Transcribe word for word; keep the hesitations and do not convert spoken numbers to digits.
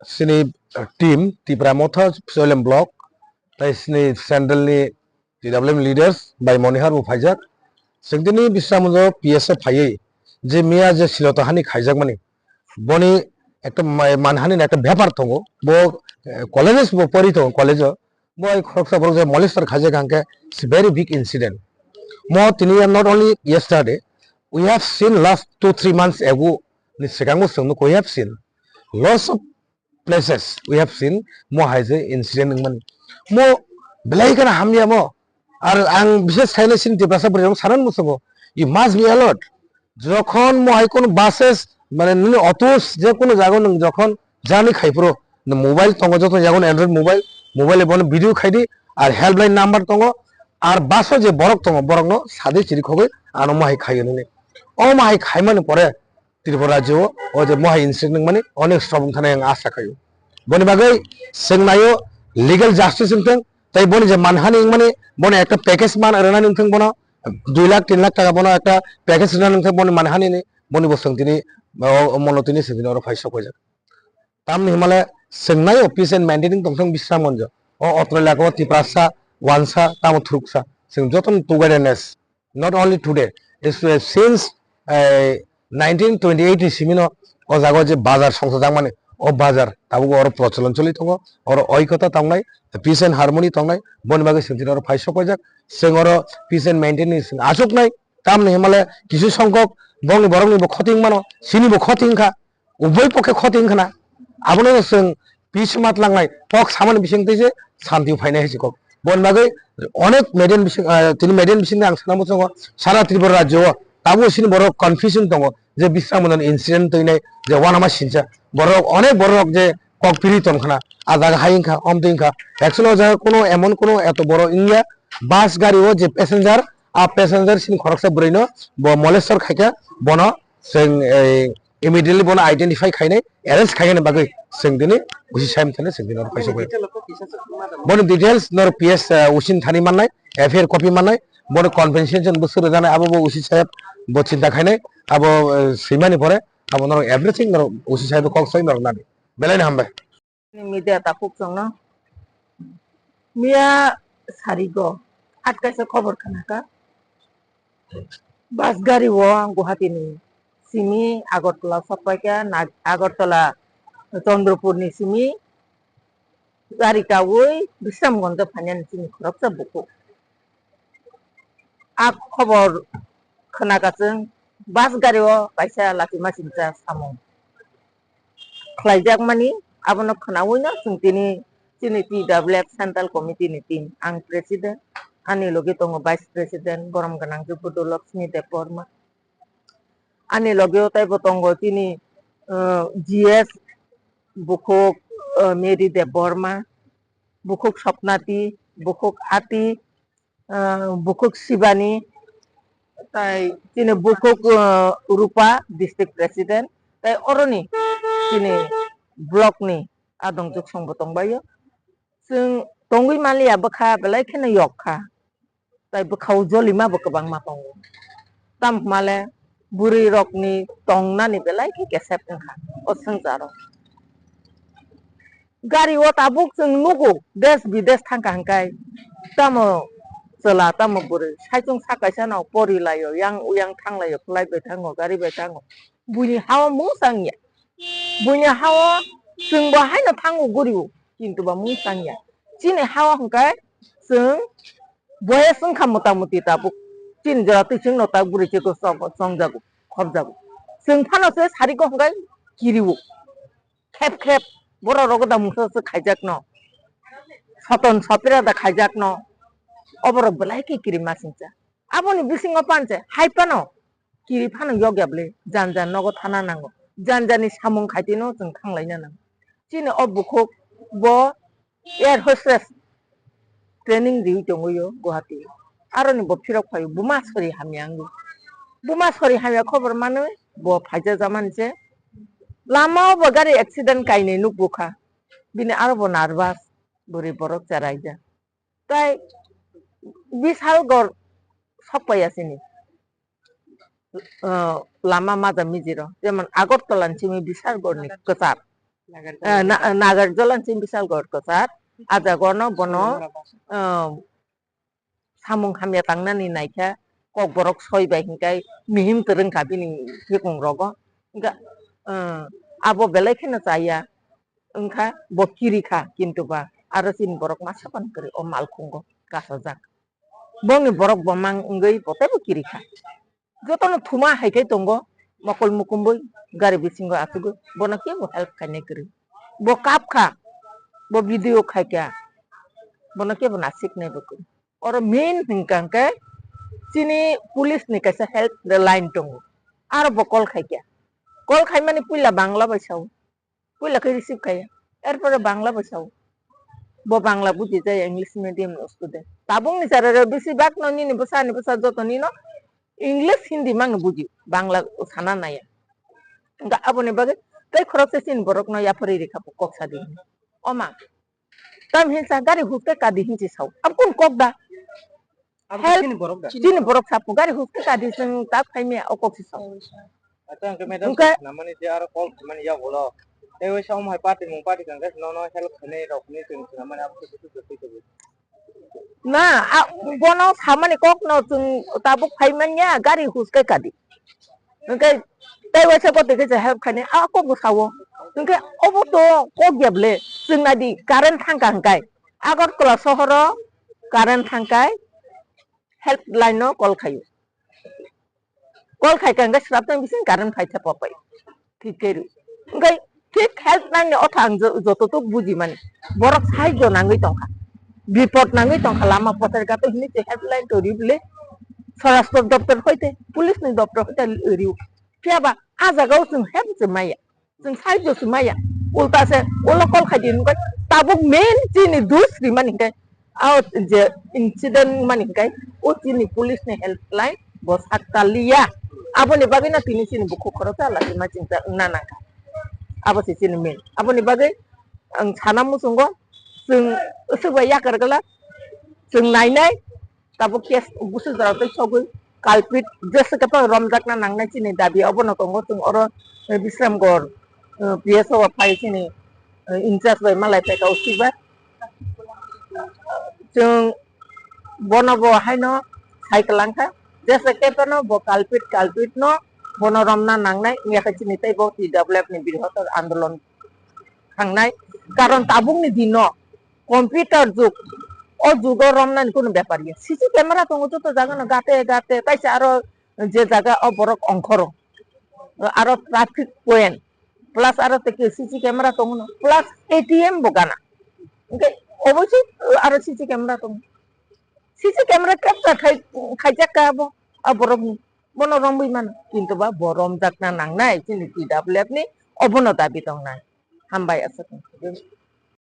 Sini, uh, team Tipra Motha Soilem Block, tai sini central ni T W M leaders bai Monihar bo phaijak. Sengtini Bisramganj P S o phaiwi je miya je Silota hani khaijakmani, boni ekta ma-, manhani ekta bepar tongo. Bo, eh, colleges bo pori tongo, college o. Bo ai khoroksa borok je molester khaijak hwnkhe, it's a very big incident. Mo tini not only yesterday, we have seen last two, three months ago ni swkango chwng nuk, we have seen lots of places we have seen mo hai je incident wngmani. Mo belai kheno hamya mo. Ar ang bishes sainai sini Tiprasa bwrwi rok sanan muchungo, you must be alert. Jokhon mo hai kono buses, mane nini autos je kono jaga nwng jokhon journey khai phuru, nwng mobile tongo joto jaga Android mobile, mobile bono video khai di, ar helpline number tongo, ar bus o je borok tongo borokno sadi chiri khogwi ano mo hai khaio nini. O mo hai khaimani pore Tripura rajyo o, o je mohai incident wngmani onek sobung thani ang asa khaio. Boni bagwi chwng naio legal justice wngthung, tei boni je manhani wngmani boni ekta package man rwnani wngthung bono dui lakh tin lakh taka bono ekta package rwnani wngthung boni manhani ni, boni bo chwng tini o, o mono tini chwng tini oro phai sok paijak. Tamni hwnmale chwng naio peace and maintaining tongthung Bisramganj o, o Otroi laka o Tiprasa, Wansa, tamo Thuruksa, chwng jotono togetherness. Not only today, it's, uh, since, uh, nineteen twenty-eight ni simi no o jaga o je bazar songsa jakmani, o bazar tabuk oro procholon choli tongo, oro oikota tongnai, peace and harmony tongnai, boni bagwi chwng tini oro phai sok paijak, chwng oro peace and maintain ni chwng achuknai, tamni hwnmale kisu songkok bongni borokni bo khoti wngmano, chini bo khoti wngkha, uboi pokhe khoti wngkhana, abono chwng peace ma tlangnai kok samani bisingtwi se santi phainai hai se kok. Boni bagwi onek median bising, ah, tini median bisingtwi ang sana muchungo sara Tripura rajyo o tabuk chini borok confusion tongo je Bisramganj ni incident twinai je wanama sincha borok onek borok je kok piri tongkhana a jaga hai wngkha omtwi wngkha actually o jaga kuno emon kuno eto boro wngya bus gari o je passenger a passenger chini khoroksa bwrwi no bo molestor khaikha bono chwng ei immediately bono identify khainai, arrest khainani bagwi chwng tini usi sai mthani chwng tini oro kaisa bai. Boni details nor P S, uh, usi thani mannai, F I R copy mannai, boni compensation bo swrwk janai, abo bo usi saheb bo chinta khainai, abo, uh, swimani pore abo norok everything norok usi saheb kok sai norok nani. Belai no hambai. Media takhuk chwngno miya sarigo hat kaisa khobor khnakha. Bus gari o Guwahati ni simi Agartala sokpaikha, na-, Agartala Chandrapur ni simi gari kaui Bisramganj phainani chini khoroksa bukhuk. A khobor khnakha chwng bus gari o kaisa lachimasincha samung khlaijakmani, abono khnaui no chwng tini chini T W F Central Committee ni team, ang President, ani logi tongo Vice President, borom gwnang Jubudulok Sini Debbarma, ani logi o teibo tongo chini, uh, G S bukhuk, uh, Mary Debbarma, bukhuk Sopnati, bukhuk Ati, ah, bukhuk Sibani, tai chini bukhuk, ah, Rupa, district president, tai oroni chini block ni adong juksong bo tongbaio. Chwng tongwi manliya bwkha belai kheno yok kha, tai bwkhao jolima bo kwbangma tongo. Tamo hwnmale bwrwi rokni tongnani belai khe kesep wngkha o swngcharo. Gari o tabuk chwng nugo, desh bidesh thangkha hwnkhe tamo chwla tamo bwrwi saichung sak kaisa no porilaio, yang uyang thanglaio, flight bai thango, gari bai thango. Buini ha-o mung changya. Buini ha-o chwng bo haino thango guri o, kintu ba mung changya. Chini ha-o hwnkhe chwng boyes wngkha mota moti tabuk. Chini jora twi chwngno ta bwrwi chwkho chong-, chongjago, khopjago. Chwng phano se sarigo hwnkhe kiri o. Khrep khrep borok rogo da mungsa se khaijak no. Soton sopira da khaijak no. Oborok belai khe kiri masingcha. Aboni bisingo panche hai phano kiri phano yokya bwle, jan jan nogo thana nango, jan jani samung khaitino chwng thanglaina nango. Chini o bukhuk bo air hostess training riwi tongwi o Guwahati. Aroni bo phirok phaio, buma sori hamya wngwi. Buma sori hamya khobor manwi bo phaijak jamani se. Lama o bo gari accident kainwi nukbukha. Bini aro bo nervous, bwrwi borok cheraijak. Tai Bishalgarh sokpaiya sini. Ah, lama maja mijiro, jemon Agartala ni simi Bishalgarh ni kwchar. Ah, Na-, Nagarjala ni simi Bishalgarh kwchar. Ah jaga no bono, ah, samung hamya tangnani naikha, kokborok soi bai hinkai mihim twrwngkha bini bikung rogo. Hingkha, ah, abo belai kheno chaya, wngkha bo kirikha, kintu ba aro chini borok masa phano kwrwi o malkhungo kasajak. Bongni borok bo mang wngwi bo teibo kirikha. Jotono thuma hai khe tongo, mokol mukumbwi gari bisingo achugwi, bono kebo help khainai kwrwi. Bo kap kha, bo video khai kha, bono kebo nasik nai bo kwrwi. Oro main hwnkha hwnkhe chini police ni kaisa help line tongo, aro bo call khai kha. Call khaimani puila Bangla bai sao. Puila khe receive khaiya. Erpore Bangla bo sao. Bo Bangla buji jaya, English medium ni student. Tabukni chara rok bisi bak no nini bwsa ni bwsa joto nino English, Hindi mangno buji, Bangla sana naya. Hingkha aboni bagwi tei khoroksa chini borok no yapharwi rikha bo kok sadi. O ma, tam hinsa gari hus khe kadi hinsi sao. Abo kunu kok da? Abo khe help chini borok da? Chini borok sapo gari hus khe kadi chwng tak phai maya o kok si sao. Acha hwnkhe madam, hwnkhe namani je aro call khaimani yagulo. Tei waisa omo hai party mung party kang khe nono help khainai rok hinwi chwng swnamani abo khe busu busu twi tongwi. Na, a, bono samani kok no chwng tabuk phai manya gari hus khe kadi. Hwnkhe tei waisa kotoi khe je help khainai a kok bo sao. Hwnkhe obo to kok ya bwle chwng nadi current thangkha hwnkhe. Agartala sohoro current thangkhai helpline no call khaio. Call khai kha hwnkhe swrapnai bising current phai khe popai. Thik khe rw. Hwnkhe thik helpline ni otha ang jo-, joto tok buji mani. Borok sahajyo nangwi tongkha. Bipod nangwi tongkha lama pothor gato hinwi se helpline to rw bwle. Swarashtra doptor hoite, police ni doptor hoite rw. Phiya ba a jaga o chwng help se maya. Chwng side o se maya. Ulta se ulo call khai di hwnkhe tabuk main chini dus rimani hwnkhe a je incident mani hwnkhe o chini police ni helpline bo sak taliya. Aboni bagwi no tini chini bukhuk khoroksa lachima chingsa wngna nangkha. Abo se chini main. Aboni bagwi ang sana muchungo chwng swk bai yakar glak chwng nainai. Tabuk case busu jora tei sogwi culprit jesa khe phano romjakna nangnai chini dabi obono tongo chwng oro, eh, Bisramgarh, eh, P S O o phai chini, eh, incharge bai malai phaikha usik bai. Chwng bono bo haino sai kwlangkha jesa khe phano bo culprit, culprit no bono romna nangnai wngya khe chini tei bo T W F ni birhoto andolon thangnai. Karon tabukni dino computer jug, o jugo romnani kunu bepar ya. C C camera tongo joto jaga no gate gate, kaisa aro je jaga o borok ongkhoro, aro traffic point, plus aro tei C C camera tongo no, plus A T M bo gana. Hwnkhe obosi aro C C camera tongo. C C camera capture khai, khaijak ka abo, a borokni. Bono romwi mano, kintu ba bo romjakna nangnai, chini T W F ni obono dabi tongnai. Hambai aswk.